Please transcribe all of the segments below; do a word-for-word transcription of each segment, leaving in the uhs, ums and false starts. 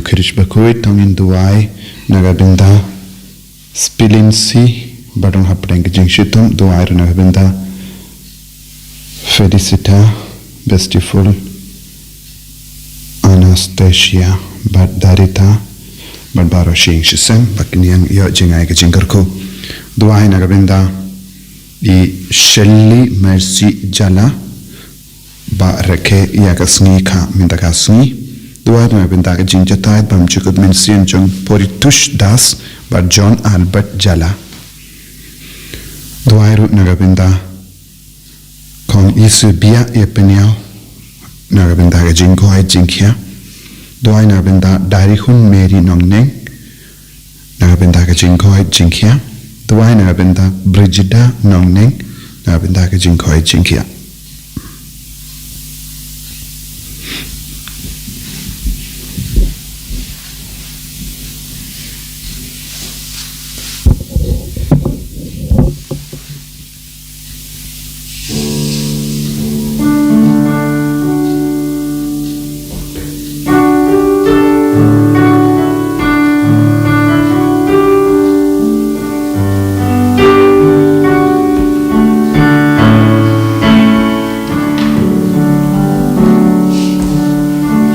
Khrist bakhuid. To ngin duwai na ka bynta Spilinsi, ba don hapdeng ka jingshitom. Duwai ruh na ka bynta Felicita, Bestiful, Anastasia bad Darita bad baroh shi ïing shi sem ba kin ïoh jngai ka jingkyrkhu. Duwai na ka bynta i Shelly Mercy Jala, ba rakhe ïa ka sngi kha mynta ka sngi. Duwai na ka bynta ka jingjahthait bymjukut mynsiem jong Poritush Das bad John Albert Jala. Duwai ruh na ka bynta Kong Isu Biah ïa Pynïaw na ka bynta ka jingkoit jingkhiah. Duwai na ka bynta Darihun Mary Nongneng na ka bynta ka jingkoit jingkhiah. Duwai na ka bynta Brigida Nongneng na ka bynta ka jingkoit jingkhiah.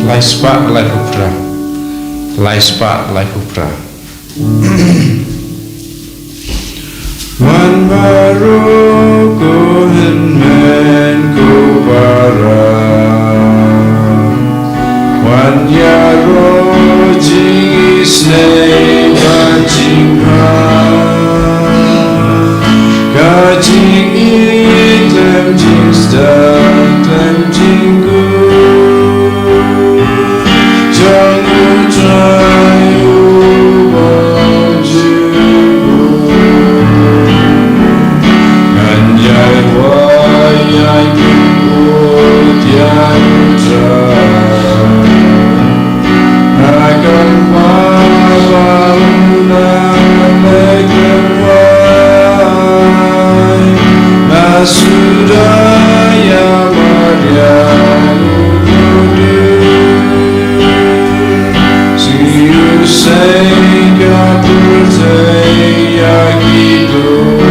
Lai spah lai phew phra. Lai spah lai phew phra. Wan baroh ko hynmen ko para, wan ïaroh jingisynei bad jingpang. Ka jingïeit khlem jingsdang khlem jingkhuid jong U Trai U Bymjukut. Ngan ïai wai ïai kynnoh ïa U Trai. Na ka bynta ba u la leh kynwai, na suda ïa Maria u Mawduh. Sngewsih ka pyrthei ïa ki duh.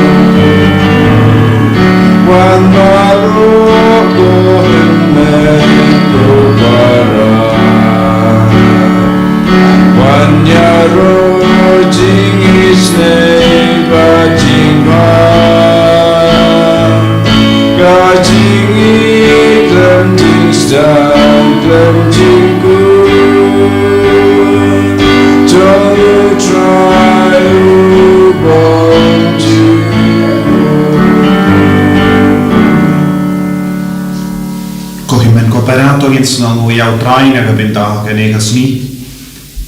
Wan baroh ko hynmen ko para, wan ïaroh jingisynei bad jingpang. Ka jingïeit khlem jingsdang khlem jingkhuid jong U Trai U Bymjukut. Ko hynmen ko para, to ngin sngewnguh ïa U Trai na ka bynta kane ka sngi.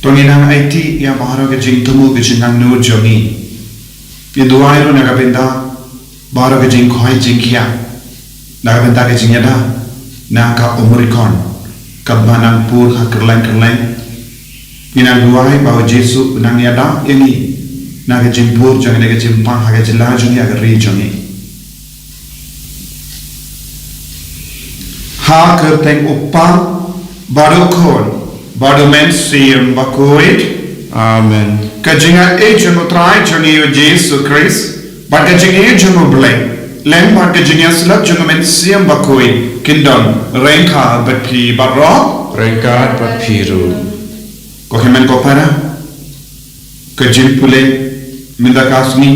To ngin nang aiti ïa baroh ka jingthmu ka jingangnud jong ngi. Ngi duwai ruh na ka bynta baroh ka jingkoit jingkhiah, na ka bynta ka jingïada na ka Omicron kaba nang pur ha kylleng kylleng. Ngi nang duwai ba U Jisu un nang ïada ïa ngi na ka jingpur jong kane ka jingpang ha ka jylla jong ngi, ha ka ri jong ngi. Ha ka kyrteng U Kpa bad U Khun bad U Mynsiem Bakhuid. Amen. Ka jingaiei jong U Trai jong ngi U Jisu Khrist bad ka jingïeit jong U Blei, lem bad ka jingïasyllok jong U Mynsiem Bakhuid, kin don ryngkat bad phi baroh. Ryngkat bad phi ruh. Ko hynmen ko para, ka jingpule mynta ka sngi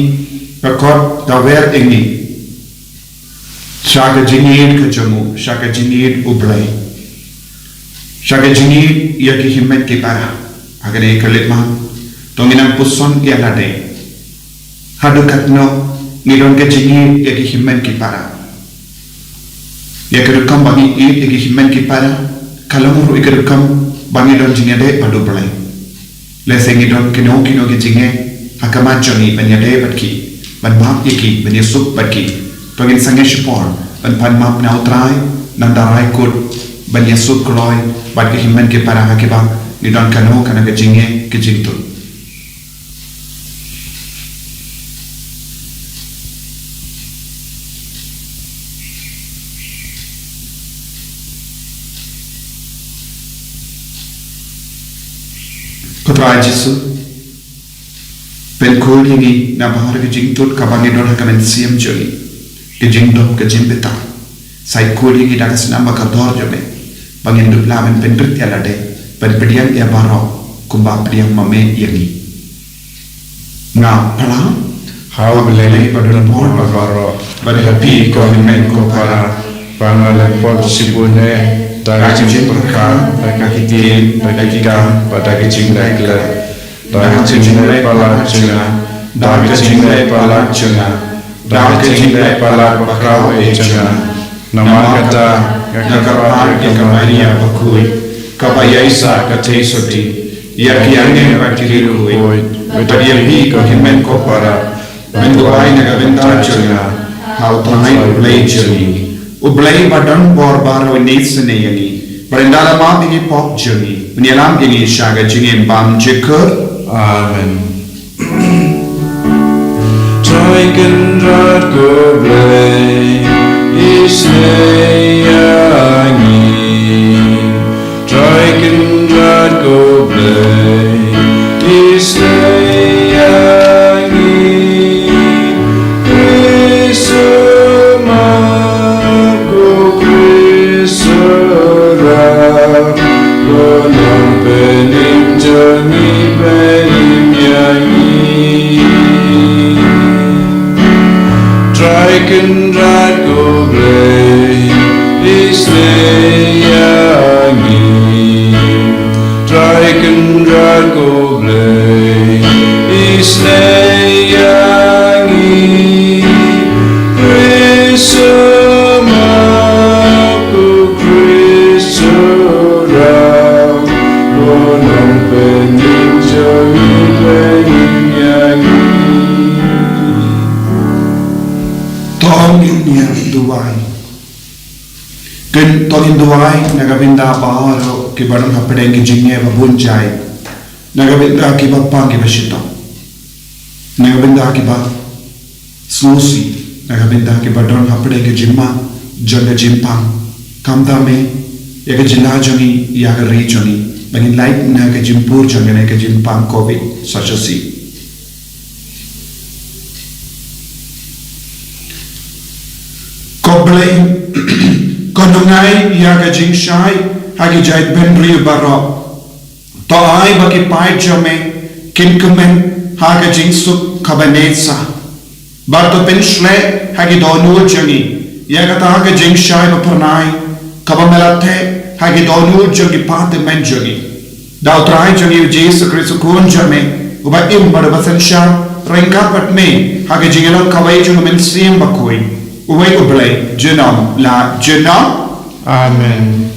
ka khot ka wer ïa ngi sha ka jingïeit ka jong U, sha ka jingïeit U Blei, sha ka jingïeit ïa ki hynmen ki para. Ha kane ka leit madan to ngin nang puson ïa lade. Haduh katno ngi don ka jingïeit ïa ki hynmen ki para? Ïa ka rukom ba ngi ïeit ïa ki hynmen ki para ka long ruh ïa ka rukom ba ngi don jingïadei bad U Blei. Lehse ngi don kino kino ki jingeh ha khmat jong ngi ban ïadei bad ki, ban map ïa ki, ban ïasuk bad ki. To ngin sangeh shipor ban pan map na U Trai, nang da rai kut ban ïasuk kloi bad ki hynmen ki para ha kiba ngi don kano kano ka jingeh ka jingtuh. Trai Jisu, pynkhuid ïa ngi na bynta ka jingtut kaba ngi don ha ka mynsiem jong ngi, ka jingdom, ka jingbitar. Sa khuid ïa ngi da ka snam bad ka dor jong me, ba ngin dup lah ban pynrit ïa lade, ban pdiang ïa baroh kumba pdiang ma me ïa ngi. Nga phla ha U Blei ba donbor baroh, bad ha phi ko hynmen ko para, ba nga la pop shibun eh da ka jingpyrkhat, da ka ktien, da ka kam bad da ka jingleh klet, da ka jingleh palat jong nga, da ka jingleh palat jong nga, da ka jingleh palat ba khraw eh jong nga. Namar kata nga kyrpad ïa ka Maria bakhuid, kaba ïaisah ka theisotti, ïa ki angel bad ki riewkhuid, bad ïa phi ko hynmen ko para, ban duwai na ka bynta jong nga ha U Trai U Blei jong ngi. U Blei ba donbor baroh un isynei ïa ngi, bad un da la map ïa ki pop jong ngi, un ïalam ïa ngi sha ka jingim bymjukut. Amen. Trai Kynrad ko Blei, isynei ïa ngi. Trai Kynrad ko Blei, isynei ïa ngi. Khrist u map, ko Khrist u ram, ko nongpynim jong ngi, pynim ïa ngi. Trai Kynrad ko Blei, isynei ïa ngi. Trai Kynrad ko Blei, isynei ïa ngi. Khrist u map, ko Khrist u ram, ko nongpynim jong ngi, pynim ïa ngi. To ngin ïa duwai. Kin, to ngin duwai na ka bynta baroh kiba don hapdeng ki jingeh ba bun jait, na ka bynta kiba pang kiba shitom, na ka bynta kiba sngewsih, na ka bynta kiba don hapdeng ka jingma jong ka jingpang. Khamtam eh ïa ka jylla jong ngi, ïa ka ri jong ngi, ba ngin lait na ka jingpur jong kane ka jingpang covid sawphew saw. Ko Blei, ko nongai ïa ka jingshai ha ki jaitbynriew baroh. To ai ba ki paid jong me kin kmen ha ka jingsuk kaba neh sah. Bad to pynshlur ha ki dohnud jong ngi ïa kata ka jingshai ba phyrnai, kaba me la theh ha ki dohnud jong ki patymmen jong ngi. Da U Trai jong ngi U Jisu Khrist U Khun jong me, uba im bad uba synshar ryngkat bad me ha ka jingïalang kawei jong U Mynsiem Bakhuid, uwei U Blei junom la junom. Amen.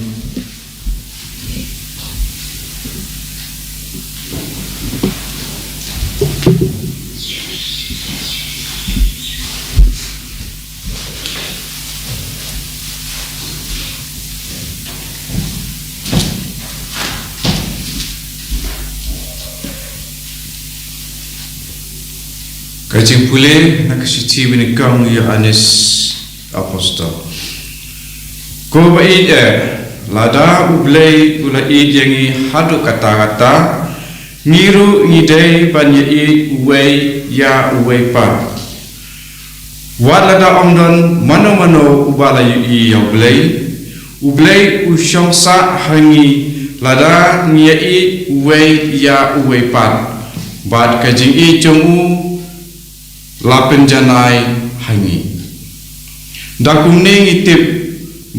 Ka jingpule na ka shithi ba nyngkong u Ïoannis Apostol. Ko ba-ïeit eh, lada U Blei u la ïeit ïa ngi haduh katta katta, ngi ruh ngi dei ban ïa-ïeit uwei ïa uwei pat. Wat lada ym don mano mano uba la ïohi ïa U Blei, U Blei u shong sah ha ngi lada ngi ïa-ïeit uwei ïa uwei pat, bad ka jingïeit jong u la pynjanai ha ngi. Da kumne ngi tip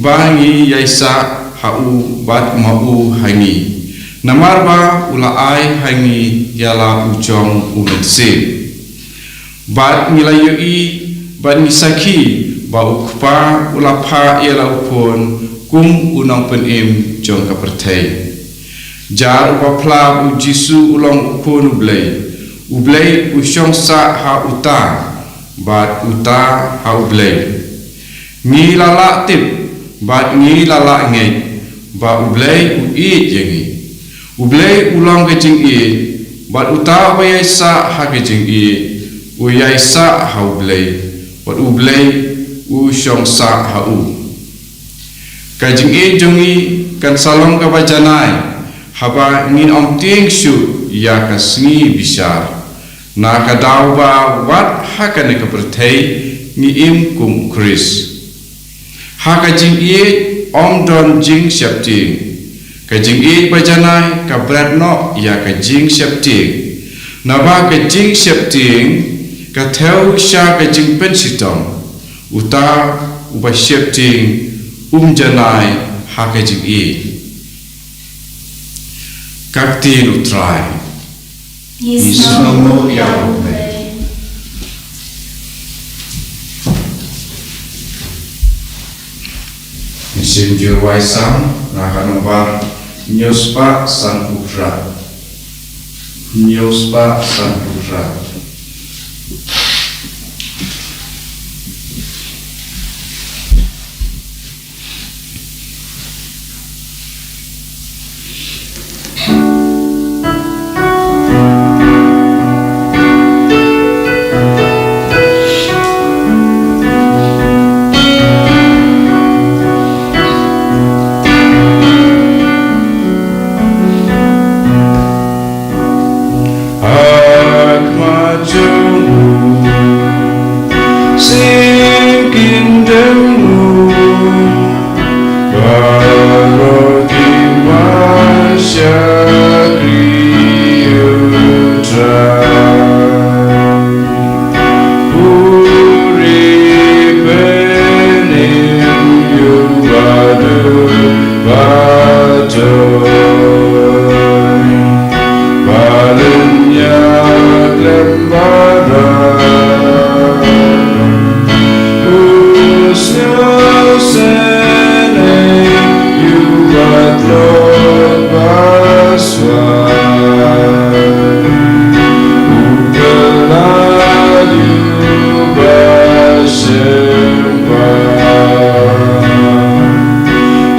ba ngi ïaisah ha u bad ma u ha ngi, namar ba u la ai ha ngi ïa la u jong U Mynsiem. Bad ngi la ïohi bad ngi sakhi ba U Kpa u la phah ïa la U Khun kum u nongpynim jong ka pyrthei. Jar uba phla ba U Jisu u long U Khun U Blei, U Blei u shong sah ha uta, bad uta ha U Blei. Ngi la lah tip bad ngi la lah ngeit ba U Blei u ïeit ïa ngi. U Blei u long ka jingïeit, bad uta uba ïaisah ha ka jingïeit u ïaisah ha U Blei, bad U Blei u shong sah ha u. Ka jingïeit jong ngi kan sa long kaba janai Haba ngin ym tieng shuh ïa ka sngi bishar, na ka daw ba wat ha kane ka pyrthei ngi im kum u Khrist. Ha ka jingïeit ym don jingsheptieng. Ka jingïeit bajanai ka bret noh ïa ka jingsheptieng. Naba ka jingsheptieng ka thew sha ka jingpynshitom. Uta uba sheptieng um janai ha ka jingïeit. Ka ktien u Trai. Ngi sngewbha ïa u Blei. Ngi sim jur wai sam na ka nombar hynñiew spah sanphew phra. Hynñiew spah sanphew phra. Ak ma jong u, sing kin dem u, baroh ki man shakri u Trai. Puri penim yu badu batoi. Balin ya klem bara. Usnyo sene yu batlot baswa. U kela yu basem ba.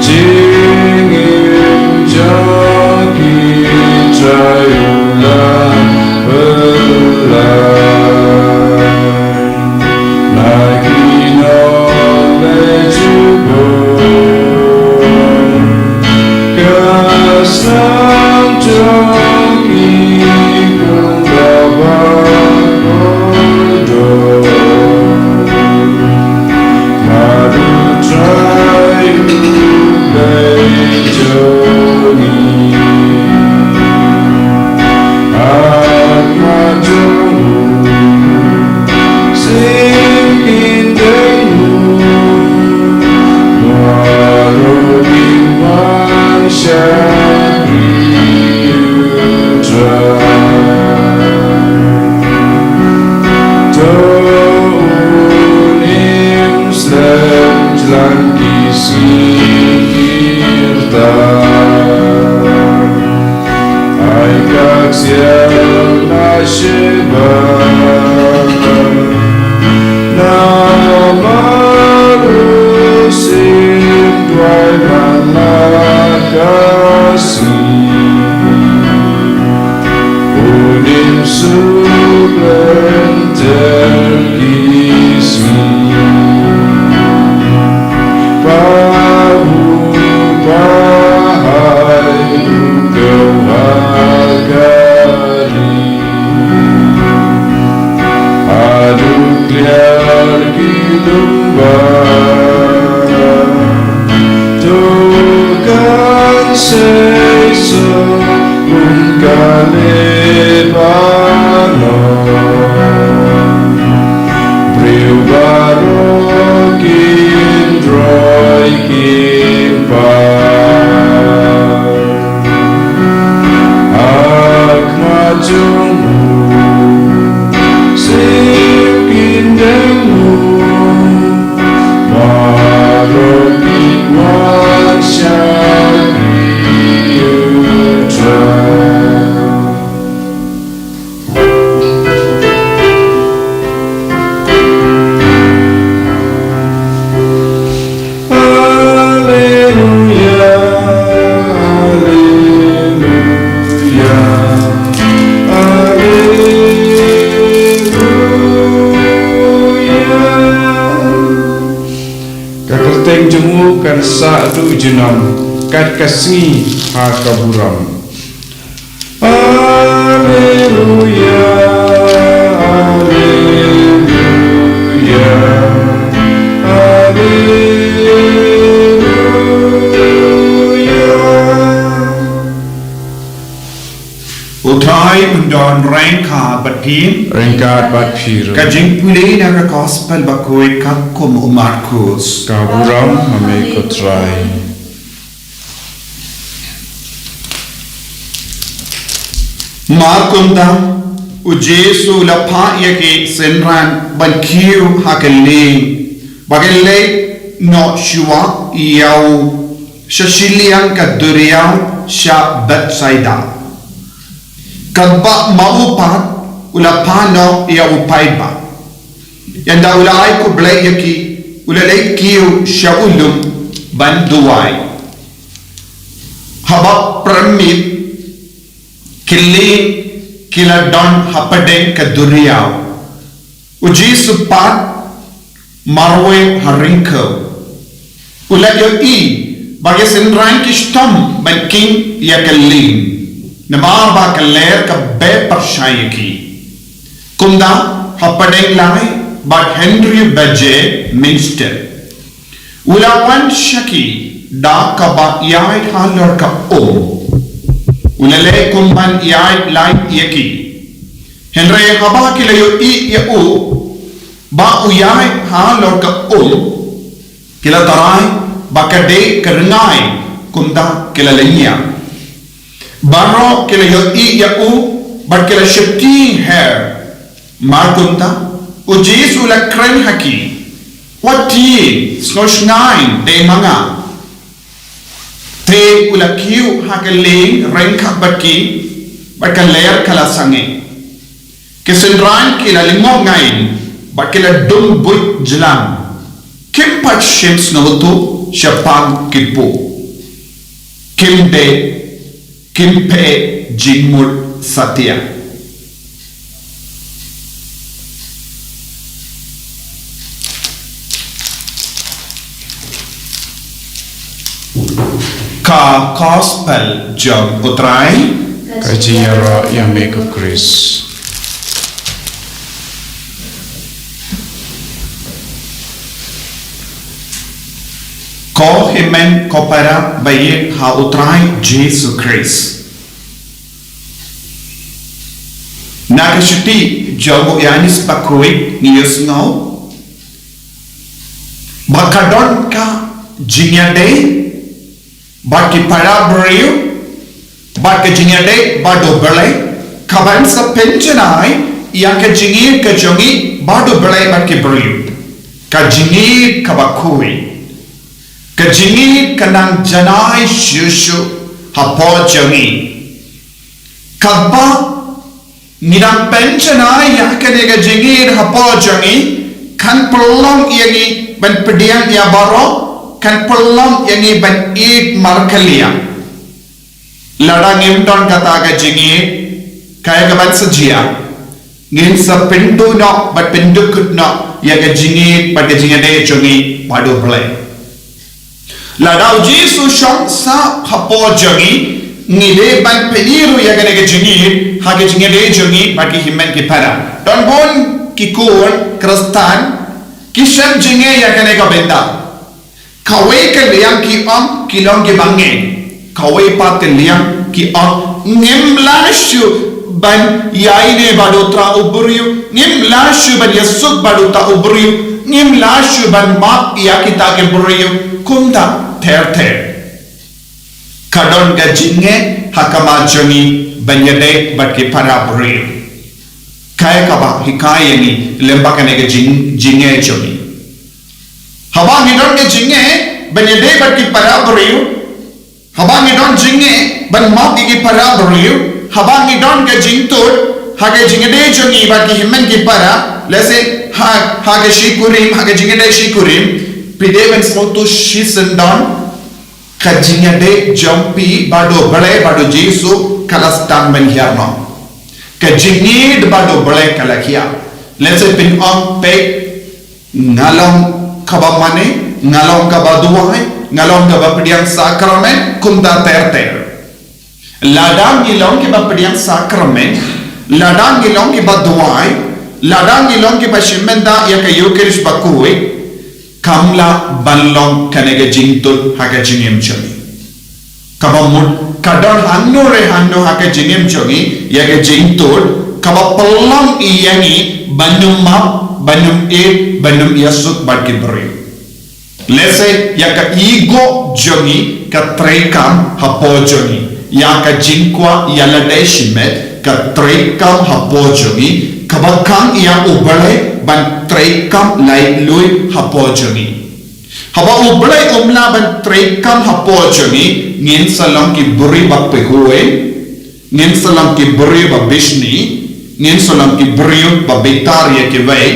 Jingim jong ki Trai u la pynlait. Na ki nongleit jubor. Ka snam jong ki kum kaba kordor. Bad u Trai u Blei jong ngi. Ak ma jong u, sing kin dem u, baroh ki man shakri u Trai. To un im slem jlang ki sngi ki rta. Ai ka ksiar na Sheba. Namar u sim duwai man la ka sngi. U nim suk lynter ki sngi. Ba u ba hai u khaw ha ka ri. Haduh kliar ki lum ba. To kan sei so un ka Lebanon. Briew baroh kin roi kin par. Ak ma jong u, sing kin dem u, baroh kin wan shakri u Trai. Alleluia, alleluia, alleluia. Ka kyrteng jong u kan sah duh junom, kat ka sngi ha ka burom. un don ryngkat bad phi. Ryngkat bad phi ruh. Ka jingpule na ka Gospel bakhuid katkum u Markus. Ka burom ha me ko Trai. Mar kumta, u Jisu u la phah ïa ki synran ban kiew ha ka lieng, ba kin leit noh shuwa ïa u sha shiliang ka duriaw sha Bethsaida. Katba ma u pat u la phah noh ïa u paidbah. Ynda u la ai khublei ïa ki, u la leit kiew sha u lum ban duwai. Haba prem miet, ki lieng ki la don hapdeng ka duriaw. U Jisu pat marwei ha ryngkew. U la ïohi ba ki synran ki shitom ban king ïa ka lieng, namar ba ka lyer ka beh pyrshah ïa ki. Kumta, hapdeng lai bad hynriew baje mynstep, u la wan sha ki da kaba ïaid halor ka um. U la leh kum ban ïaid lait ïa ki. Hynrei haba ki la ïohi ïa u ba u ïaid halor ka um, ki la tharai ba ka dei ka ryngai, kumta ki la lynñiang. Baroh ki la ïohi ïa u bad ki la sheptieng her. Mar kumta, u Jisu u la kren ha ki, wat tieng, sngewshngaiñ, dei ma nga. Te u la kiew ha ka lieng ryngkat bad ki, bad ka lyer ka la sangeh. Ki synran ki la lyngngoh ngaiñ bad ki la dum buit jlan. Kim pat shym sngewthuh shaphang ki pop. Kim dei, kim peit jingmut satia. Ka Gospel jong u Trai. Ka jingïaroh ïa me ko Khrist. Ko hynmen ko para ba ïeit ha u Trai Jisu Khrist. Na ka shithi jong u Ïoannis bakhuid ngi ïohsngew ba ka don ka jingïadei bad ki para briew, bad ka jingïadei bad u Blei, kaban sa pynjanai ïa ka jingïeit ka jong ngi bad u Blei bad ki briew. Ka jingïeit kaba khuid. Ka jingïeit ka nang janai shuh shuh hapoh jong ngi. Katba ngi dang pynjanai ïa kane ka jingïeit hapoh jong ngi, kan pynlong ïa ngi ban pdiang ïa baroh, kan pynlong ïa ngi ban ïeit markylliang. Lada ngim don kata ka jingïeit, kaei kaban sa jia? Ngin sa pynduh noh bad pyndukut noh ïa ka jingïeit bad ka jingïadei jong ngi bad u Blei. Lada u Jisu u shong sah hapoh jong ngi, ngi dei ban pyni ruh ïa kane ka jingïeit ha ka jingïadei jong ngi bad ki hynmen ki para. Don bun ki khun Khristan ki shem jingeh ïa kane ka bynta. Kawei ka liang ki ong ki long kiba ngeit. Kawei pat ka liang ki ong ngim lah shuh ban ïaineh bad uta u briew, ngim lah shuh ban ïasuk bad uta u briew, ngim lah shuh ban map ïa kita ki briew. Kumta ter ter. Ka don ka jingeh ha khmat jong ngi ban ïadei bad ki para briew. Kaei kaba hikai ïa ngi lyngba kane ka jing, jingeh jong ngi? Haba ngi don ka jingeh ban ïadei bad ki para briew, haba ngi don jingeh ban map ïa ki para briew, haba ngi don ka jingtud ha ka jingïadei jong ngi bad ki hynmen ki para, lehse ha, ha ka shi kurim, ha ka jingïadei shi kurim, phi dei ban sngewthuh shisien don, ka jingïadei jong phi bad u Blei bad u Jisu ka la sdang ban hiar noh. Ka jingïeit bad u Blei ka la hiar. Lehse phin ong, peit, nga long kaba mane, nga long kaba duwai, nga long kaba pdiang sakramen, kumta ter ter. Lada ngi long kiba pdiang sakramen, lada ngi long kiba duwai, lada ngi long kiba shim bynta ïa ka Eucharist bakhuid, kam lah ban long kane ka jingtud ha ka jingim jong ngi. Kaba mut ka don hangno re hangno ha ka jingim jong ngi ïa ka jingtud kaba pynlong ïa ngi ban ym map, ban ym ïeit, ban ym ïasuk bad ki briew. Lehse ïa ka ego jong ngi ka treikam hapoh jong ngi, ïa ka jingkwah ïa lade shimet ka treikam hapoh jong ngi, kaba khang ïa U Blei ban treikam laitluid hapoh jong ngi. Haba U Blei um lah ban treikam hapoh jong ngi, ngin sa long ki briew ba pyrkhat, ngin sa long ki briew ba bishni, ngin sa long ki briew ba bitar ïa kiwei,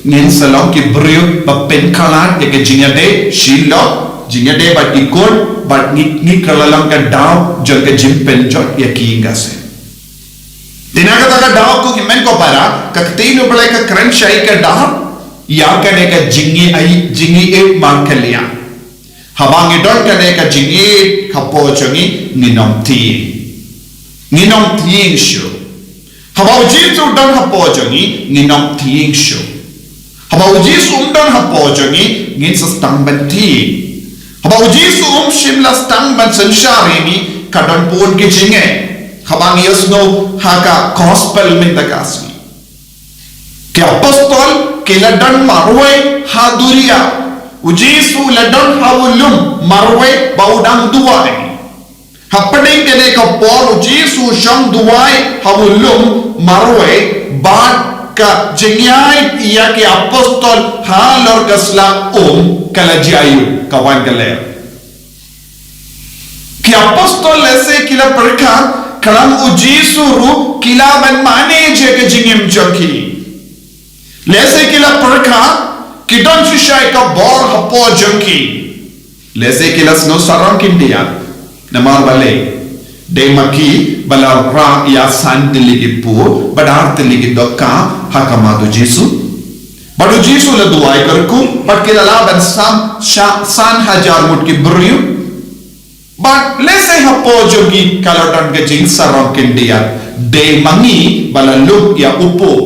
ngin sa long ki briew ba pynkhlad ïa ka jingïadei shilok, jingïadei bad ki khun, bad ngi, ngi kylla long ka daw jong ka jingpynjot ïa ki ïing ki sem. Te na kata ka daw ko ki hynmen ko para, ka ktien U Blei ka kren shaei ka daw ïa kane ka jingïeit, jingïeit markylliang. Haba ngi don kane ka jingïeit hapoh jong ngi, ngin ym thieng. Ngin ym thieng shuh. Haba U Jisu u don hapoh jong ngi, ngin ym thieng shuh. Haba U Jisu um don hapoh jong ngi, ngin sa sdang ban thieng. Haba U Jisu um shym la sdang ban synshar ïa ngi, ka don bun ki jingeh. Haba ngi ïohsngew ha ka gospel mynta ka sngi, ki apostol ki la don marwei ha duriaw. U Jisu u la don ha u lum marwei ba u dang duwai. Hapdeng kane ka por U Jisu u shong duwai ha u lum marwei bad ka jingïaid ïa ki apostol halor ka sla um ka la jia ïa u, ka wan ka lyer. Ki apostol lehse ki la pyrkhat, khlem U Jisu ruh ki lah ban manage ïa ka jingim jong ki. Lehse ki la pyrkhat, ki don shisha ka bor hapoh jong ki. Lehse ki la sngew sarong khyndiat. Namar balei? Dei ma ki ba la rah ïa san tylli ki pur bad ar tylli ki dohkha ha khmat U Jisu. Bad U Jisu u la duwai kyrkhu, bad ki la lah ban sam shah san hajar ngut ki briew. Bad lehse hapoh jong ki ka la don ka jingsarong khyndiat. Dei ma ngi ba la lup ïa u pur.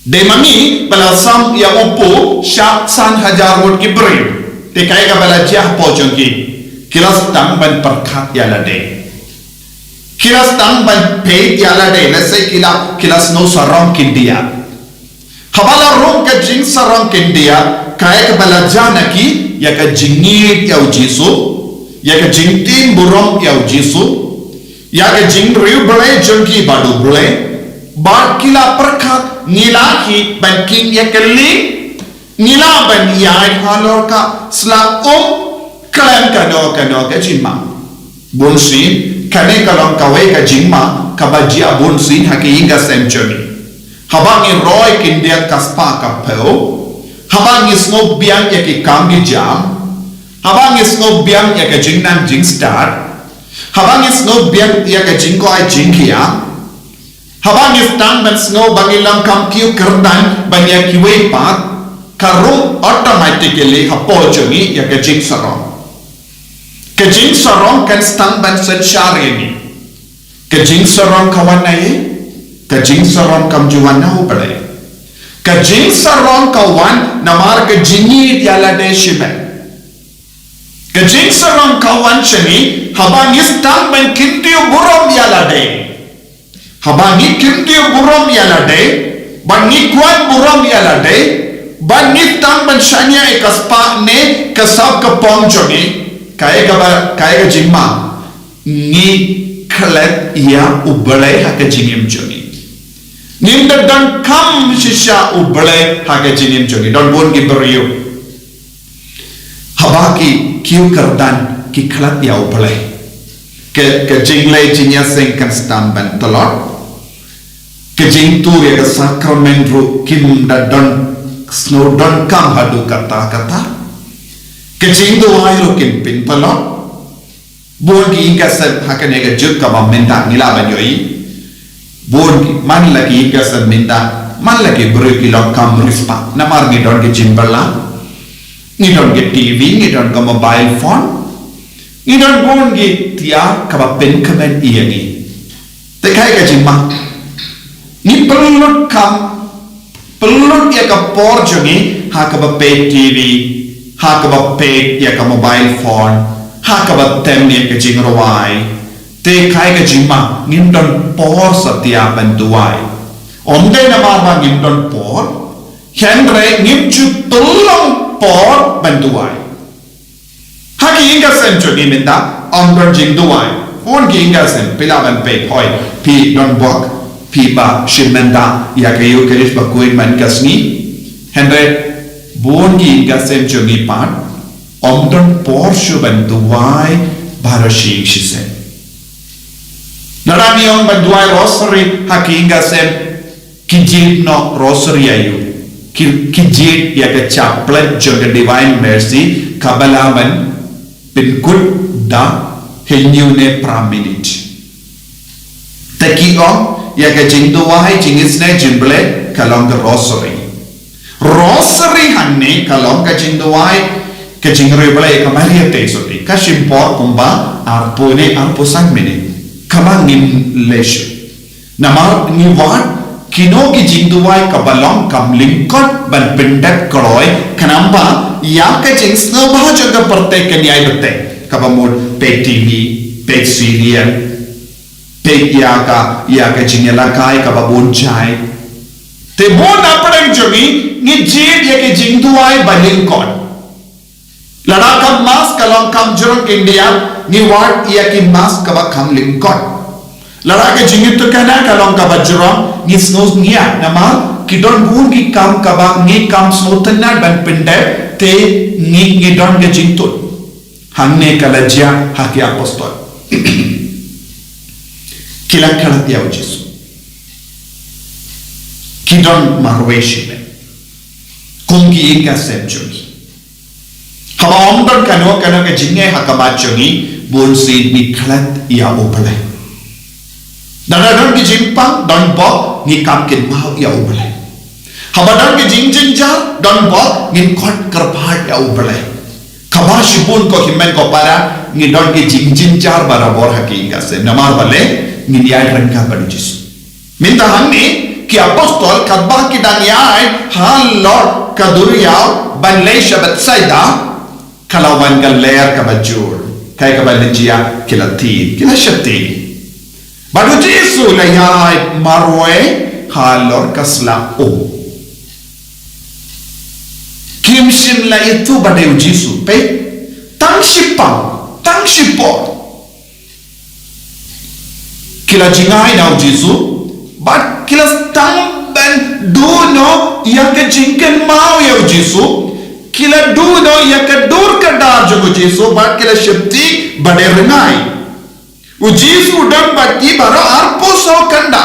Dei ma ngi ba la sam ïa u pur shah san hajar ngut ki briew. Te kaei kaba la jia hapoh jong ki? Ki la sdang ban pyrkhat ïa lade. Ki la sdang ban peit ïa lade, lehse ki la, ki la sngew sarong khyndiat. Haba la rung ka jingsarong khyndiat, kaei kaba la jia na ki? Ïa ka jingïeit ïa U Jisu, ïa ka jingtieng burom ïa U Jisu, ïa ka jingriewblei jong ki bad U Blei, bad ki la pyrkhat, ngi lah hi ban khih ïa ka lieng, ngi lah ban ïaid halor ka sla um khlem kano kano ka jingma. Bunsien, kane ka long kawei ka jingma kaba jia bunsien ha ki ïing ki sem jong ngi. Haba ngi roi khyndiat ka spah ka phew, haba ngi sngewbiang ïa ki kam ki jam, haba ngi sngewbiang ïa ka jingnang jingstad, haba ngi sngewbiang ïa ka jingkoit jingkhiah, haba ngi sdang ban sngew ba ngi long kam kiew kyrdan ban ïa kiwei pat, ka rung automatically hapoh jong ngi ïa ka jingsarong. Ka jingsarong kan sdang ban synshar ïa ngi. Ka jingsarong ka wan na ei? Ka jingsarong kam ju wan na U Blei. Ka jingsarong ka wan namar ka jingïeit ïa lade shimet. Ka jingsarong ka wan sha ngi haba ngi sdang ban kyntiew burom ïa lade. Haba ngi kyntiew burom ïa lade, bad ngi kwah burom ïa lade, bad ngi sdang ban shaniah ïa ka spah ne ka sap ka pong jong ngi, kaei kaba, kaei ka jingma? Ngi klet ïa U Blei ha ka jingim jong ngi. Ngim da donkam shisha U Blei ha ka jingim jong ngi. Don bun ki briew haba ki kiew kyrdan ki klet ïa U Blei. Ka, ka jingleh jingïaseng kan sdang ban tlot. Ka jingtur ïa ka sakramen ruh kim da don, sngew donkam haduh katta katta. Ka jingduwai ruh kim pyntlot. Bun ki ïing ki sem ha kane ka juk kaba mynta ngi lah ban ïohi. Bun ki, man la ki ïing ki sem mynta, man la ki briew ki long kam riewspah namar ngi don ki jingbylla, ngi don ki T V, ngi don ka mobile phone, ngi don bun ki tiar kaba pynkmen ïa ngi. Te kaei ka jingma? Ngi pynlut kam, pynlut ïa ka por jong ngi ha kaba peit T V, ha kaba peit ïa ka mobile phone, Ha kaba tem ïa ka jingrwai, te kai ka jingma ngim don por satia ban duwai. Ym dei namar ba ngim don por, hynrei ngim ju pynlong por ban duwai. Ha ki ïing ki sem jong ngi mynta ym don jingduwai. Bun ki ïing ki sem, phi lah ban peit, hooid phi don bok, phi ba shim mynta ïa ka Ïukharist bakhuid man ka sngi. Hynrei bun ki ïing ki sem jong ngi pat ym don por shuh ban duwai baroh shi ïing shi sem. Lada ngi ong ban duwai rosary ha ki ïing ki sem, ki jied noh rosary ïa u. Ki, ki jied ïa ka chaplet jong ka Divine Mercy kaba lah ban pynkut da hynñiew ne phra minit. Te ki ong ïa ka jingduwai jingisynei jong U Blei ka long ka rosary. Rosary hangne ka long ka jingduwai, ka jingriewblei ïa ka Maria Theisotti. Ka shim por kumba arphew ne arphew san minit. Kaba ngim leh shuh. Namar ngi wad kino ki jingduwai kaba long kam lyngkot ban pyndep kloi, khnang ba ïa ka jingsngewbha jong ka pyrthei kan ïai bteng. Kaba mut peit T V, peit serial, peit ïa ka, ïa ka jingïalehkai kaba bun jait. Te bun na pdeng jong ngi ngi jied ïa ka jingduwai ba lyngkot. Lada ka Mass ka long kam jrong khyndiat, ngi wad ïa ki Mass kaba kham lyngkot. Lada ka jingïathuhkhana ka long kaba jrong, ngi sngew ngiat namar ki don bun ki kam kaba ngi kham sngewtynnat ban pyndep, te ngi, ngi don ka jingtut. Hangne ka la jia ha ki apostol. Ki la khlad ïa U Jisu. Ki don marwei shimet. Kum ki ïing ki sem jong ngi. Haba ym don kano kano ka jingeh ha khmat jong ngi, bunsien ngi khlad ïa U Blei. Lada don ki jingpang, don bok, ngi kham kynmaw ïa U Blei. Haba don ki jingjynjar, don bok, ngin khot kyrpad ïa U Blei. Kaba shibun ko hynmen ko para, ngi don ki jingjynjar barabor ha ki ïing ki sem. Namar balei, ngin ïai ryngkat bad U Jisu. Mynta hangne, ki apostol katba ki dang ïaid halor ka duriaw ban leit sha Bethsaida, ka la wan ka lyer kaba jur. Kaei kaba la jia, ki la thied, ki la sheptieng. Bad U Jisu u la ïaid marwei halor ka sla um. Kim shym la ithuh ba dei U Jisu, peit, tang shipang, tang shipor. Ki la jingai na U Jisu, bad ki la sdang ban duh noh ïa ka jingkynmaw ïa U Jisu, ki la duh noh ïa ka dur ka dar jong U Jisu, bad ki la sheptieng ba dei rngai. U Jisu u don bad ki baroh arphew saw kynda.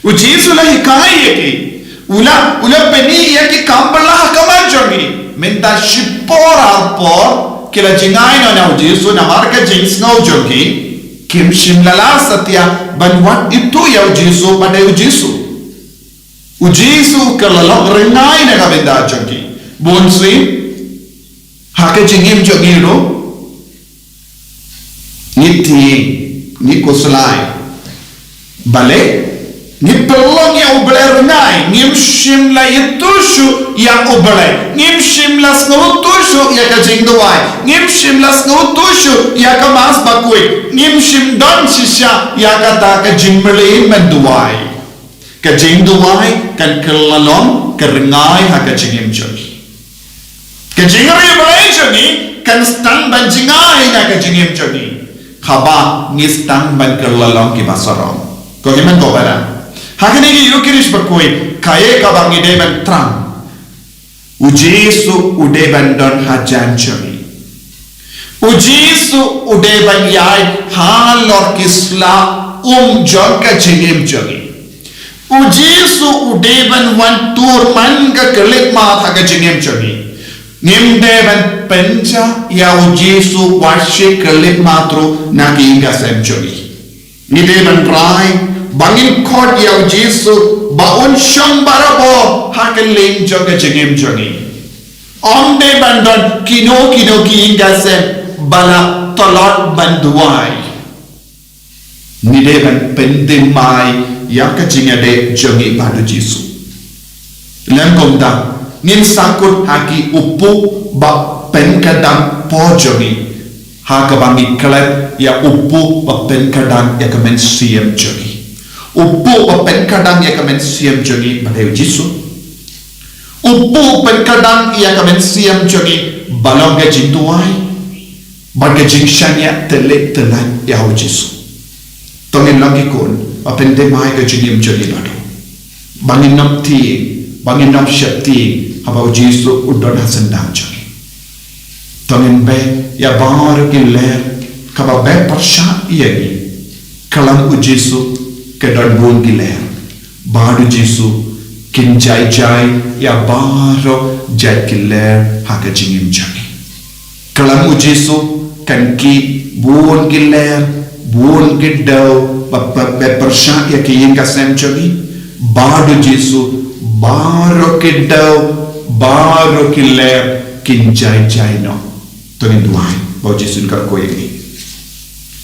U Jisu u la hikai ïa ki. U la, u la pyni ïa ki kam bylla ha khmat jong ki. Mynta shipor arphew, ki la jingai noh na U Jisu namar ka jingsngew jong ki. Kim shym la lah satia ban wad ithuh ïa U Jisu ba dei U Jisu. U Jisu u kylla long rngai na ka bynta jong ki. Bunsien, ha ka jingim jong ngi ruh, ngi tieng, ngi khuslai. Balei, ngi pynlong ïa U Blei rngai, ngim shym la ithuh shuh ïa U Blei, ngim shym la sngewthuh shuh ïa ka jingduwai, ngim shym la sngewthuh shuh ïa ka Mass bakhuid, ngim shym don shisha ïa kata ka jingmlien ban duwai. Ka jingduwai kan kylla long ka rngai ha ka jingim jong ngi. Ka jingriewblei jong ngi kan sdang ban jngai na ka jingim jong ngi. Haba ngi sdang ban kylla long kiba sarong. Ko hynmen ko para, ha kane ka Ïukharist bakhuid, kaei kaba ngi dei ban thrang? U Jisu u dei ban don hajan jong ngi. U Jisu u dei ban ïaid halor ki sla um jong ka jingim jong ngi. U Jisu u dei ban wan tur man ka khyllipmat ha ka jingim jong ngi. Ngim dei ban pynjah ïa U Jisu wat shi khyllipmat ruh na ki ïing ki sem jong ngi. Ngi dei ban rai ba ngin khot ïa U Jisu ba un shong barabor ha kylleng jong ka jingim jong ngi. Ym dei ban don kino kino ki ïing ki sem ba la tlot ban duwai. Ngi dei ban pynthymmai ïa ka jingïadei jong ngi bad U Jisu. Lem kumta, ngin sahkut ha ki u puk ba pynkdang por jong ngi. Ha kaba ngi klet ïa u buh ba pynkyrdan ïa ka mynsiem jong ngi. U buh ba pynkyrdan ïa ka mynsiem jong ngi ba dei u Jisu. U buh ba pynkyrdan ïa ka mynsiem jong ngi ba long ka jingduwai bad ka jingshaniah tylli tylli ïa u Jisu. To ngin long ki khun ba pyndem ïa ka jingim jong ngi naduh. Ba ngin nym tieng, ba ngin nym sheptieng haba u Jisu u don ha syndon jong ngi. To ngin beh ïa baroh ki lyer kaba beh pyrshah ïa ngi. Kylleng u Jisu ka don bun ki lyer. Bad u Jisu kin jai jai ïa baroh jait ki lyer ha ka jingim jong ngi. Kylleng u Jisu kan kiew bun ki lyer, bun ki dew ba, ba, ba pyrshah ïa ka ïing ka sem jong ngi. Bad u Jisu baroh ki dew, baroh ki lyer kin jai jai noh. To ngin duwai ba u Jisu un kyrkhu ïa ngi.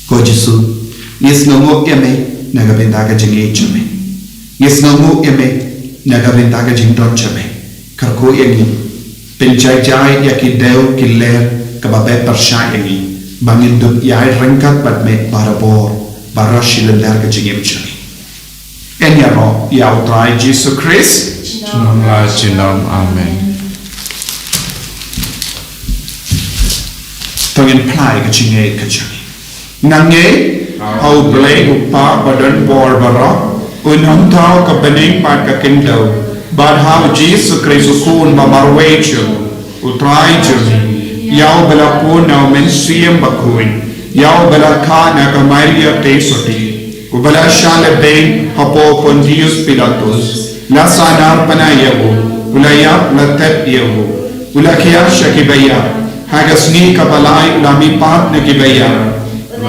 Ko Jisu, ngi sngewnguh ïa me na ka bynta ka jingïeit jong me. Ngi sngewnguh ïa me na ka bynta ka jingdon jong me. Kyrkhu ïa ngi, pynjai jai ïa ki dew ki lyer kaba beh pyrshah ïa ngi, ba ngin dup ïaid ryngkat bad me barabor baroh shi lynter ka jingim jong ngi. Yn ïaroh ïa u Trai Jisu Khrist. Junom la junom. Amen. To ngin phla ïa ka jingngeit ka jong ngi. Nga ngeit ha u Blei u Kpa ba don bor baroh, u nongthaw ka bneng bad ka khyndew, bad ha u Jisu Khrist u Khun ba marwei jong u Trai jong ngi, ïa uba la pun na u Mynsiem Bakhuid, ïa uba la kha na ka Maria Theisotti, uba la shah lehbeiñ hapoh Pontius Pilatus, la sahnarphna ïa u, u la ïap, la thep ïa u, u la khiah sha kiba ïap, ha ka sngi kaba lai u la mihpat na kiba ïap,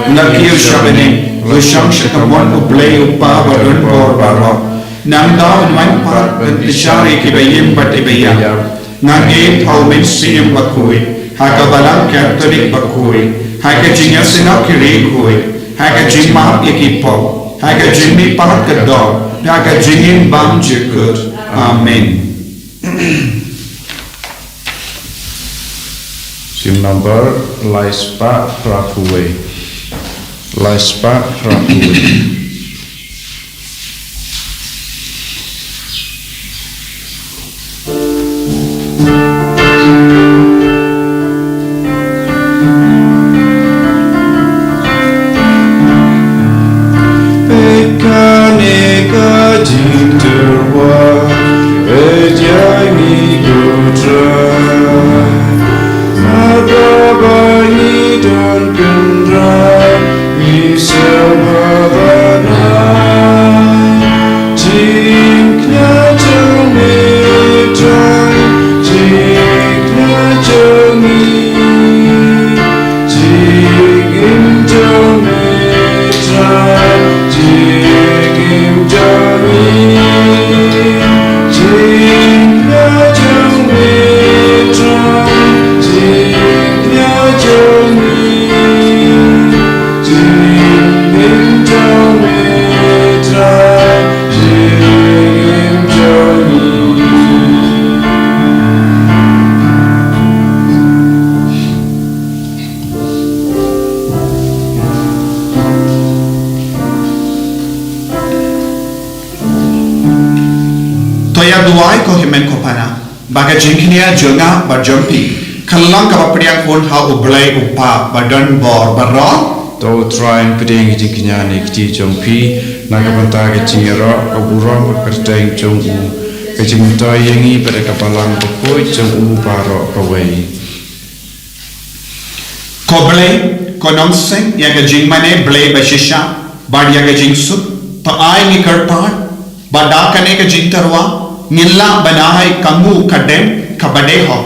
u la kiew sha bneng, u la shong sha kamon u Blei u Kpa ba don bor baroh. Nangta un wan pat ban pynshai ïa kiba im bad kiba ïap. Nga ngeit ha u Mynsiem Bakhuid, ha ka Balang Katholik bakhuid, ha ka jingïaseng ki riewkhuid, ha ka jingmap ïa ki pop, ha ka jingmihpat ka doh, ha ka jingim bymjukut. Amen. Hymn number laispah phra phew wei. Laispah phra phew wei. Peit kane ka jingtyrwa, peit ïa ngi ko Trai. Naba ngi don kynrad, ngi sngewbha ban ai jingkñia jong me Trai, jingkñia jong ngi. Jingim jong me Trai, jingim jong ngi. Jingkñia jong me Trai, jingkñia jong ngi. Jingim jong me Trai, jingim jong ngi. To ïa duwai ko hynmen ko para, ba ka jingkñia jong nga bad jong phi kan long kaba pdiang khun ha u Blei u Kpa ba don bor baroh. To u Trai un pdiang ka jingkñia ne ka kti jong phi na ka bynta ka jingïaroh, ka burom, ka kyrteng jong u, ka jingmyntoi ïa ngi bad ïa ka Balang Bakhuid jong u baroh kawei. Ko Blei, ko nongseng ïa ka jingmane Blei ba shisha bad ïa ka jingsuk, to ai ngi kyrpad ba da kane ka jingtyrwa ngin lah ban ai ka nguh ka dem kaba dei hok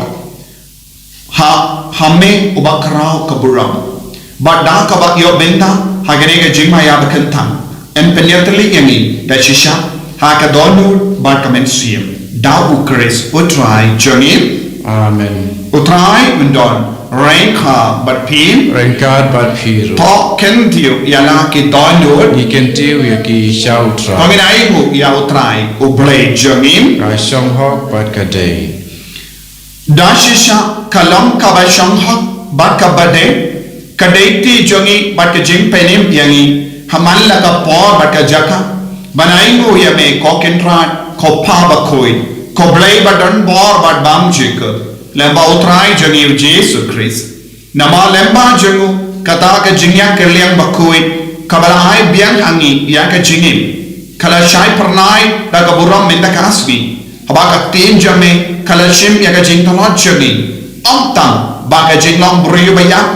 ha, ha me uba khraw ka burom. Bad da kaba ïoh bynta ha kane ka jingmaïa ba kynthang, yn pynïatylli ïa ngi da shisha ha ka dohnud bad ka mynsiem, da u Khrist u Trai jong ngi. Amen. U Trai un don ryngkat bad phi. Ryngkat bad phi ruh. To kyntiew ïa la ki dohnud. Ngi kyntiew ïa ki sha u Trai. To ngin ainguh ïa u Trai u Blei jong ngi. Ka shong hok bad ka dei. Da shisha ka long kaba shong hok bad kaba dei ka deiti jong ngi bad ka jingpynim ïa ngi ha man la ka por bad ka jaka, ban ainguh ïa me ko Kynrad, ko Pa bakhuid, ko Blei ba don bor bad bymjukut, lem bad U Trai jong ngi U Jisu Khrist. Namar lem bad jong u kata ka jingïakylliang bakhuid kaba la ai biang ha ngi ïa ka jingim, ka la shai phyrnai da ka burom mynta ka sngi, haba ka ktien jong me ka la shim ïa ka jingtlot jong ngi. Ym tang ba ka jinglong briew ba ïap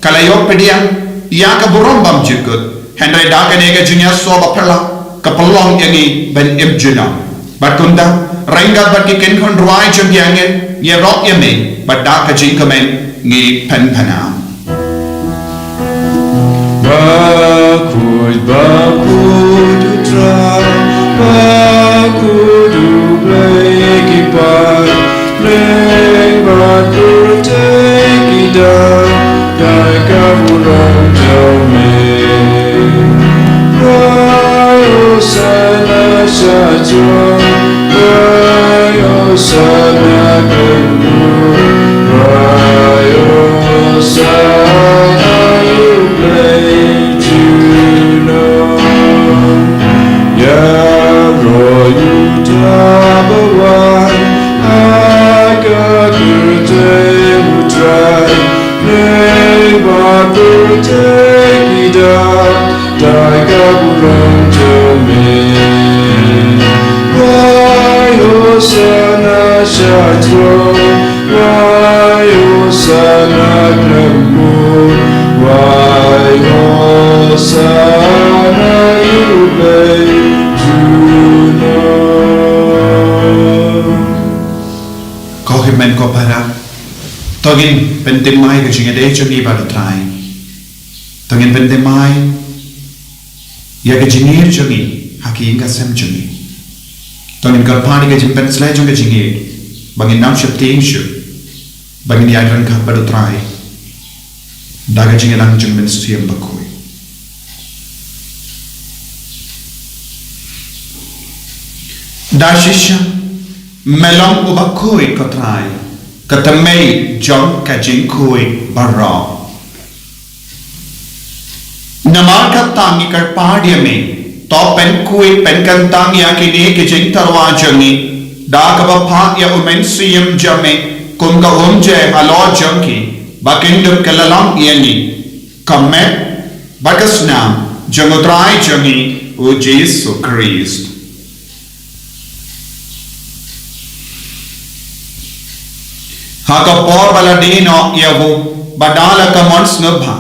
ka la ïoh pdiang ïa ka burom bymjukut, hynrei da kane ka jingïasoh baphylla ka pynlong ïa ngi ban im junom. Bad kumta, ryngkat bad ki kynhun rwai jong ki angel, ngi ïaroh ïa me, bad da ka jingkmen ngi pynpaw. Bakhuid, bakhuid U Trai, bakhuid U Blei ki paidbah, bad pyrthei ki dang dei ka burom jong me. Wai Hosana sha jrong, wai Hosana khlem bun, wai Hosana ïa U Blei junom. Ïaroh ïa uta ba wan ha ka kyrteng U Trai, bad pyrthei ki dang dei ka burom jong me. Wai Hosana sha jrong, wai Hosana khlem bun, wai Hosana ïa U Blei junom. Ko hynmen ko para, to ngin pynthymmai ka jingïadei jong ngi bad U Trai. To ngin pynthymmai ïa ka jingïeit jong ngi ha ki ïing ka sem jong ngi. To ngin kyrpad ïa ka jingpynshlei jong ka jingïeit ba ngin nang sheptieng shuh, ba ngin ïaid ryngkat bad U Trai da ka jingïalang jong U Mynsiem Bakhuid. Da shisha me long uba khuid ko Trai, ka thymmei jong ka jingkhuid baroh. Namar kata ngi kyrpad ïa me, to pynkhuid pynkyntang ïa kine ki jingtyrwa jong ngi da kaba phah ïa U Mynsiem jong me kum ka umjai halor jong ki, ba kin dup ka la long ïa ngi ka met bad ka snam jong U Trai jong ngi U Jisu Khrist. Ha ka por ba la die noh ïa u, bad da la ka mon sngewbha,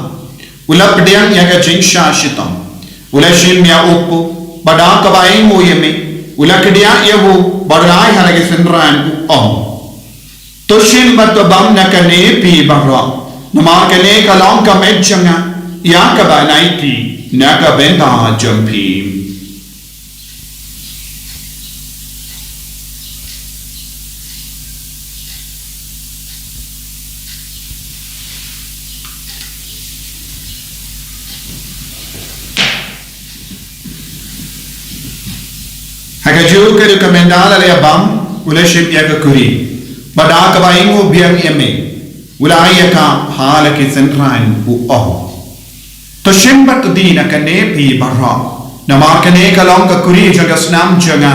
u la pdiang ïa ka jingshah shitom, u la shim ïa u kpu, bad da kaba ainguh ïa me, u la kdiah ïa u bad u la ai ha la ki synran, u ong: To shim bad to bam na kane phi baroh, namar kane ka long ka met jong nga, ïa kaba nai phi na ka bynta jong phi. Ha kajuh ka dei ka mynta la ïa bam, u la shim ïa ka kuri, bad da kaba ainguh biang ïa me, u la ai ïa ka ha la ki synran, u ong: To shim bad to die na kane phi baroh, namar kane ka long ka kuri jong ka snam jong nga,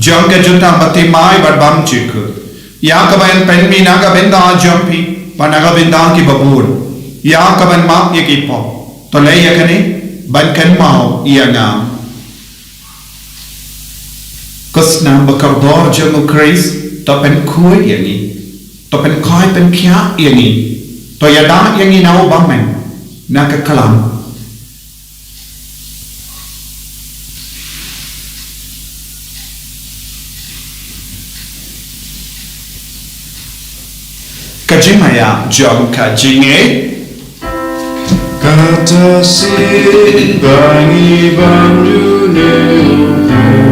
jong ka jutang bathymmai bad bymjukut, ïa kaban pynmih na ka bynta jong phi bad na ka bynta kiba bun, ïa kaban map ïa ki pop. To leh ïa kane ban kynmaw ïa nga. Ko snam ba kordor jong U Khrist, to pynkhuid ïa ngi, to pynkhuid pynkhiah ïa ngi, to ïada ïa ngi na u bymman na ka khlam. Ka jingmaïa jong ka jingngeit. Kata shisien ba ngi bam dune u Blei,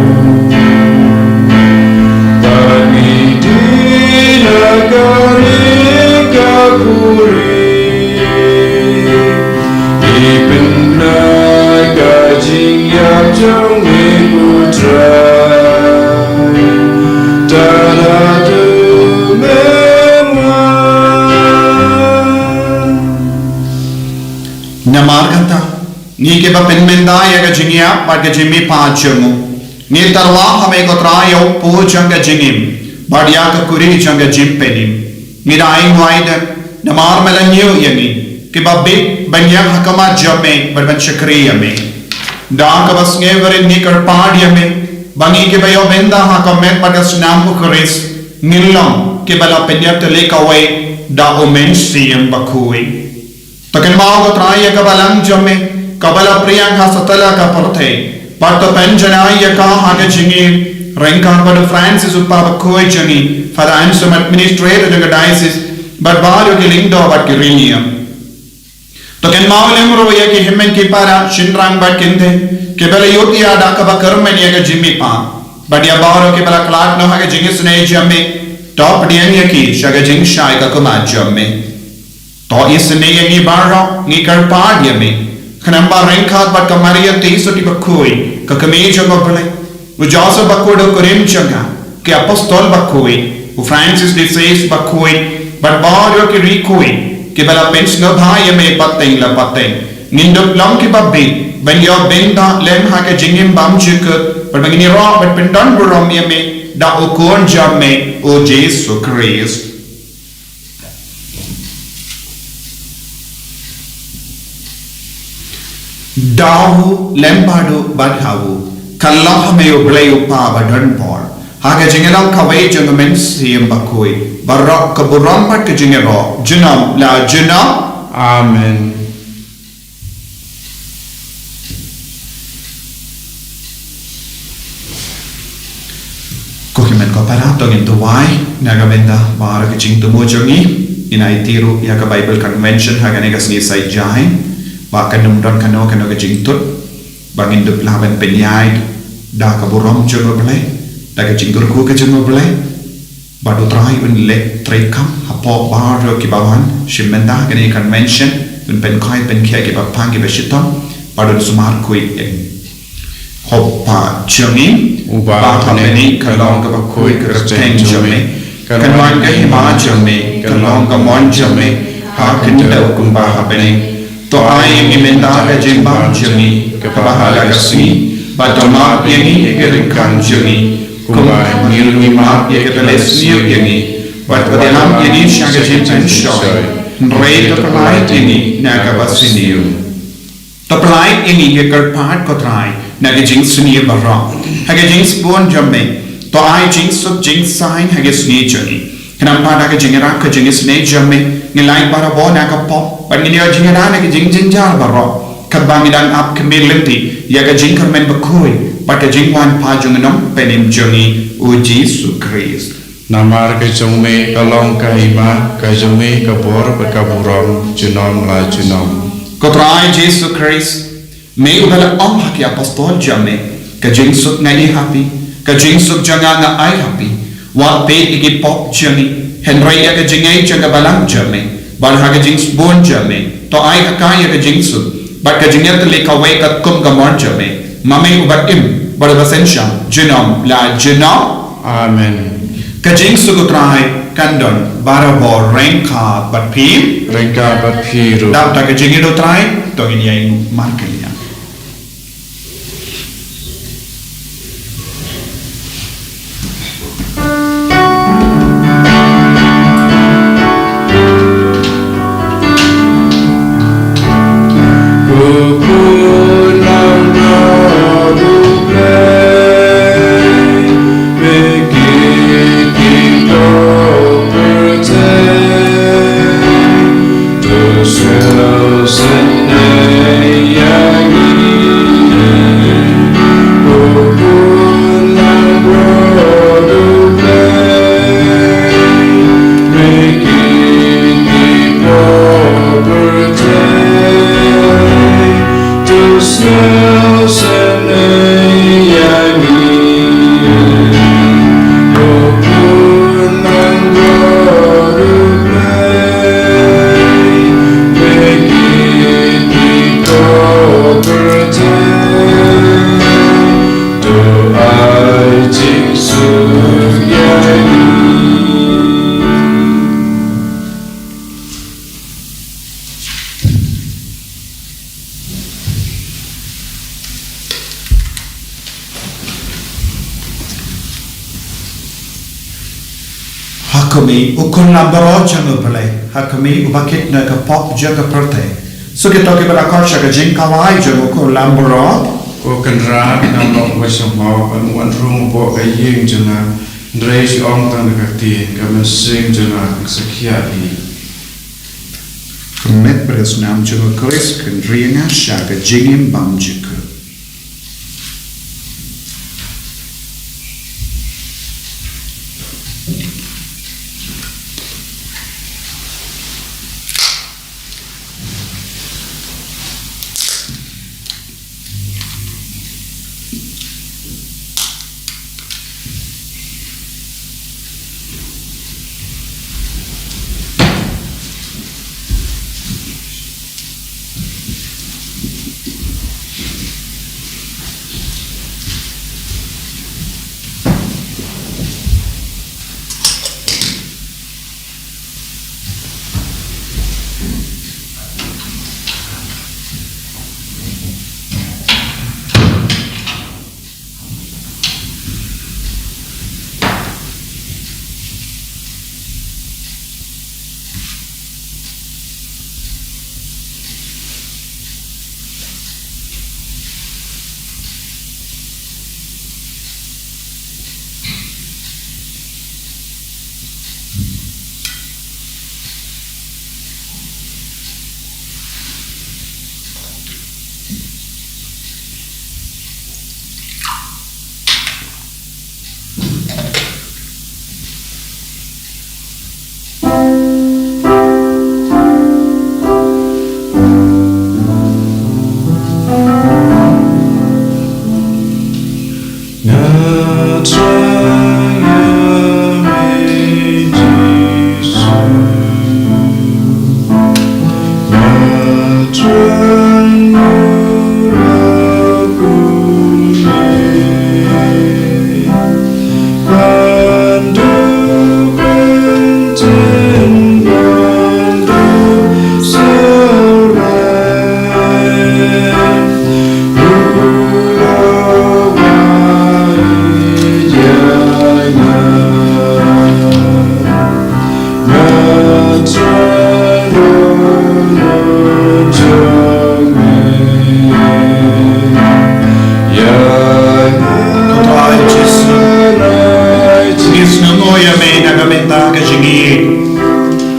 ba ngi die na kane ka kuri, ngi pynbna ka jingïap jong me, ko Trai, tad haduh me wan. Namar kata, ngi kiba pynmynta ïa ka jingïap bad ka jingmihpat jong u, ngi tyrwa ha me ko Trai ïa u kpu jong ka jingim bad ïa ka kuri jong ka jingpynim. Ngi da ai nguai da, namar me la ñiew ïa ngi kiba bit ban ïeng ha khmat jong me bad ban shakri ïa me. Da kaba sngewbha ngi kyrpad ïa me ba ngi kiba ïoh bynta ha ka met bad ka snam u Khrist ngin long kiba la pynïap tylli kawei da u Mynsiem Bakhuid. To kynmaw ko Trai ïa ka balang jong me kaba la pdiang ha satlak ka pyrthei, bad to pynjanai ïa ka ha ka jingim ryngkat bad u Francis u kpa bakhuid jong ngi, Father Anselm administrator jong ka diocese, bad baroh ki lyngdoh bad ki riewniam. To kynmaw lem ruh ïa ki hynmen ki para, shynrang bad kynthei kiba la ïoh ïa da kaba kyrmen ïa ka jingmihpat, bad ïa baroh kiba la khlad noh ha ka jingisynei jong me, to pdiang ïa ki sha ka jingshai ka khmat jong me. To isynei ïa ngi baroh, ngi kyrpad ïa me, khnang ba ryngkat bad ka Maria Theisotti bakhuid, ka kmie jong u Blei, u Joseph bakhuid u kurim jong ka, ki apostol bakhuid, u Francis de Sales bakhuid, bad baroh ki riewkhuid kiba la pynsngewbha ïa me pateng la pateng, ngin dup long kiba bit ban ïoh bynta lem ha ka jingim bymjukut, bad ba ngin ïaroh ban pyndonburom ïa me da u Khun jong me u Jisu Khrist. Da u lem bad u bad ha u, kylla ha me u Blei u Kpa badonbor, ha ka jingïalong kawei jong u Mynsiem Bakhuid, baroh ka burom bad ka jingïaroh junom la junom. Amen. Ko hynmen ko para, to ngin duwai na ka bynta baroh ki jingthmu jong ngi. Ngin aiti ruh ïa ka Bible Convention ha kane ka sngi Saitjaiñ, ba kan ym don kano kano ka jingtut, ba ngin dup lah ban pynïaid da ka burom jong u Blei, da ka jingkyrkhu ka jong u Blei. Bad u Trai un leh treikam hapoh baroh kiba wan shim bynta ha kane ka convention, un pynkhiah pynkhiah kiba pang kiba shitom, bad un sumar khuid ïa ngi. Ko Kpa jong ngi uba ha bneng, ka long kaba khuid ka kyrteng jong me, kan wan ka hima jong me, kan long ka mon jong me ha khyndew kumba ha bneng. To ai ïa ngi mynta ka jingbam jong ngi kaba ha la ka sngi, bad to map ïa ngi ïa ki ryngkang jong ngi, kumba ngi ruh ngi map ïa kita kiba la sniew ïa ngi, bad to wat ïalam ïa ngi sha ka jingpynshoi, hynrei to pyllait ïa ngi na kaba sniew. To pyllait ïa ngi, ngi kyrpad ko Trai, na ka jingsniew baroh, ha ka jingsbun jong me, to ai jingsuk jingsaiñ ha ka sngi jong ngi. Khnang ba da ka jingïarap ka jingisynei jong me, ngin lait barabor na ka pop, bad ngin ïoh jingïada na ka jingjynjar baroh, katba ngi dang ap khmih lynti ïa ka jingkyrmen bakhuid bad ka jingwan pat jong u Nongpynim jong ngi u Jisu Khrist. Namar ka jong me ka long ka hima, ka jong me ka bor bad ka burom junom la junom. Ko Trai Jisu Khrist, me uba la ong ha ki apostol jong me, ka jingsuk nga ai ha phi, ka jingsuk jong nga nga ai ha phi. Wat peit ïa ki pop jong ngi, hynrei ïa ka jingngeit jong ka balang jong me. Bad ha ka jingsbun jong me, to ai ha ka ïa ka jingsuk bad ka jingïatylli kawei katkum ka mon jong me, ma me uba im bad uba synshar junom la junom. Amen. Ka jingsuk u Trai kan don barabor ryngkat bad phi. Ryngkat bad phi ruh. Dap da ka jingïeit u Trai, to ngin ïainguh markylliang. Kumne, u khun lam baroh jong U Blei, ha kumne, uba kit na ka pop jong ka pyrthei. Sa kito kiba la khot sha ka jingkawei jong u khun lam baroh. Ko Kynrad, ngam long uba sngewbha ban wan rung hapoh ka ïing jong nga, hynrei shu ong tang da ka ktien, ka mynsiem jong nga kan sa khia ïa. Ka met bad ka snam jong U Khrist kan ri ïa nga sha ka jingim bymjukut. Ko Trai Jisu, ngi sngewnguh ïa me na ka bynta ka jingïeit,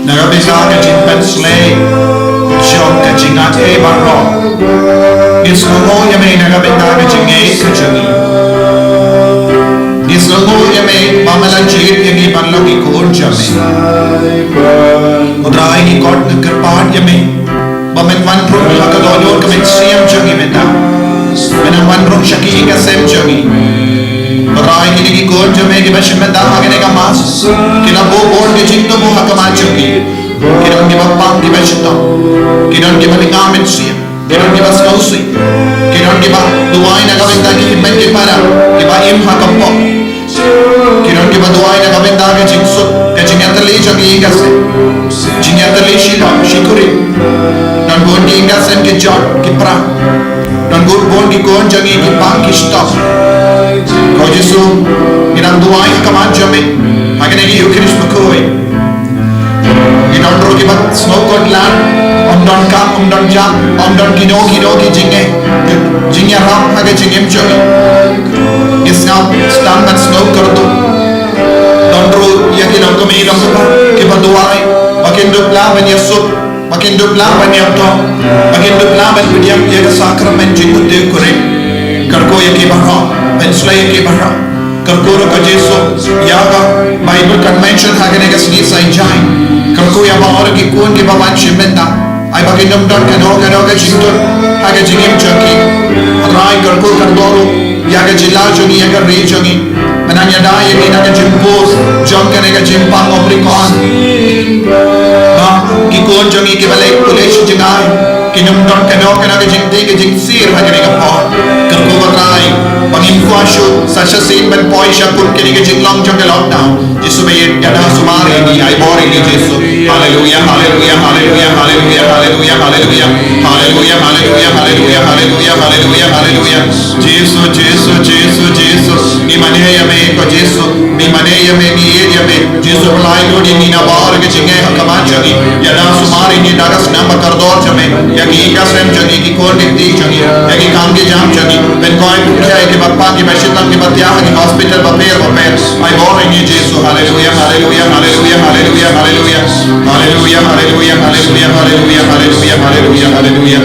na ka bynta ka jingpynsleh jong ka jingaiei baroh. Ngi sngewnguh ïa me na ka bynta ka jingngeit ka jong ngi. Ngi sngewnguh ïa me ba me la jied ïa ngi ban long ki khun jong me. Ko Trai, ngi khot, ngi kyrpad ïa me ba men wan rung ha ka dohnud ka mynsiem jong ngi mynta. Men wan rung sha ki ïing ka sem jong ngi. Ko Trai, kine ki khun jong me kiba shim bynta ha kane ka Mass, ki la buh bun ki jingthmu ha khmat jong ki. Ki don kiba pang, kiba shitom, ki don kiba lynga mynsiem, ki don kiba sngewsih, ki don kiba duwai na ka bynta ki hynmen ki para kiba im ha ka pop. Ki don kiba duwai na ka bynta ka jingsuk, ka jingïatylli jong ki ïing ka sem, jingïatylli shilor shikurim. Don bun ki ïing ka sem ki jot ki pra. Don bun bun ki khun jong ngi ki pang ki shitom. Ko Jisu, ngi dang duwai ha khmat jong me ha kane ka Ïukharist bakhuid. Ngi don ruh kiba sngewkut lad, ym don kam, ym don jam, ym don kino kino ki jingeh, jingïarap ha ka jingim jong ngi. Ngi sngap sdang ban sngew kyrduh. Don ruh ïa ki longkmie longkpa kiba duwai ba kin dup lah ban ïasuk, ba kin dup lah ban ïathoh, ba kin dup lah ban pdiang ïa ka sakramen jingpyntiew kurim. Kyrkhu ïa ki baroh, pynsleh ïa ki baroh. Kyrkhu ruh ko Jisu ïa ka Bible Convention ha kane ka sngi Saitjaiñ. Kyrkhu ïa baroh ki khun kiba wan shim bynta. Ai ba kin ym don kano kano ka jingtut ha ka jingim jong ki. Trai, kyrkhu kyrdoh ruh ïa ka jylla jong ngi, ïa ka ri jong ngi. Ngan ïada ïa ngi na ka jingpur jong kane ka jingpang Omicron. Ba ki khun jong ngi kiba leit college jngai, kin ym don kano kano ka jingtei ka jingsir ha kane ka por. Kyrkhu ko Trai ba ngim kwah shuh sa shisien ban poi sha kum kine ki jinglong jong ka lockdown. Jisu ba ïeit, ïada sumar ïa ngi, ai bor ïa ngi Jisu. Haleluia, haleluia, haleluia, haleluia, haleluia, haleluia. Haleluia, haleluia, haleluia, haleluia, haleluia, haleluia. Jisu, Jisu, Jisu, Jisu. Ngi mane ïa me ko Jisu. Ngi mane ïa me, ngi ïeit ïa me. Jisu, pynlait lut ïa ngi na baroh ki jingeh ha khmat jong ngi. Ïada sumar ïa ngi da ka snam ba kordor jong me, ïa ki ïing ka sem jong ngi, ki khun ki kti jong ngi, ïa ki kam ki jam jong ngi. Pynkoit pynkhia ïa kiba pang, kiba shitom, kiba thiah ha ki hospital bapher bapher. Ai bor ïa ngi Jisu. Haleluia, haleluia, haleluia, haleluia, haleluia. Haleluia, haleluia, haleluia, haleluia, haleluia, haleluia, haleluia.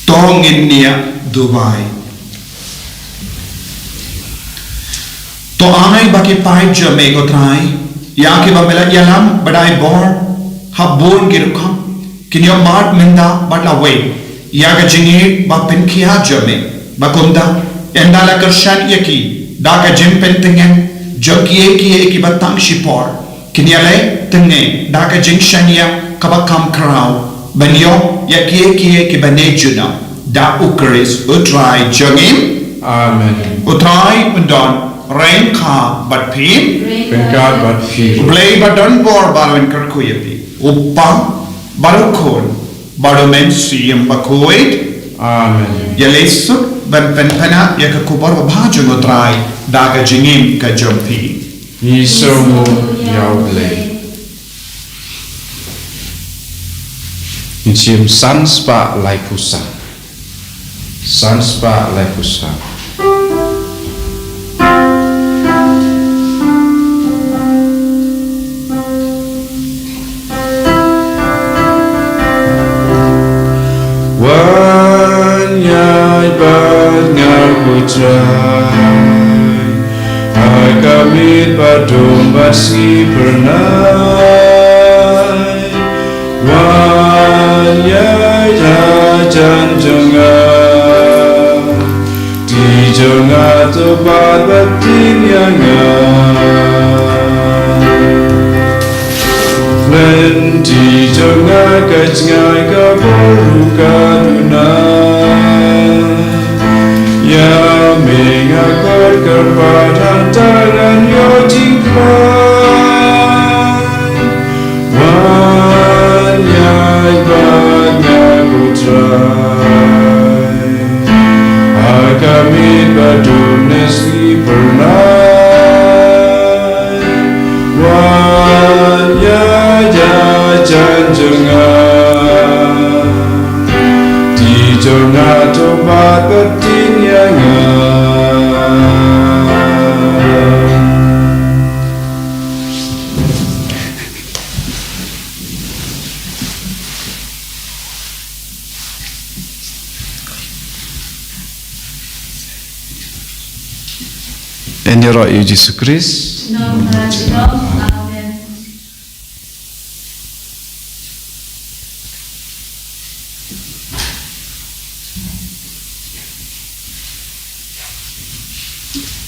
To ngin ïa duwai. To ai ba ki paid jong me, ko Trai, ïa kiba me la ïalam ba dei bor ha bun ki rukom, kin ïoh mad mynta bad lawei ïa ka jingïeit ba pynkhia jong me, ba kumta ynda la kyrshan ïa ki da ka jingpyntngen jong kiei kiei kiba tang shipor, kin ïaleh tngen da ka jingshaniah kaba kham khraw ban ïoh ïa kiei kiei kiba ne junom, da U Khrist U Trai jong ngi. Amen. U Trai un don ryngkat bad phi. Ryngkat bad phi. U Blei ba don bor baroh un kyrkhu ïa phi, U Kpa bad U Khun bad U Mynsiem Bakhuid. Amen. Ïaleh suk ban pynpaw ïa ka khubor babha jong U Trai da ka jingim ka jong phi. Ngi sngewbha ïa U Blei. Mynsiem san spah laiphew san. San spah laiphew san. Wan ïaid bad nga, ko Trai, ha ka miet ba dum bad sngi phyrnai. Wan ïaid hajan jong nga, kti jong nga to bat bad ktien ïa nga. Lynti jong nga ka jngai, ka bor ruh ka duna. Ïa me nga koit kyrpad, hangta ngan ïoh jingkhlaiñ. Wan ïaid bad nga, ko Trai, ha ka miet ba dum ne sngi phyrnai. Wan ïaid hajan jong nga, kti jong nga to bat bad ktien ïa nga. Yn ïaroh ïa U Jisu Khrist. Shnong, shnong.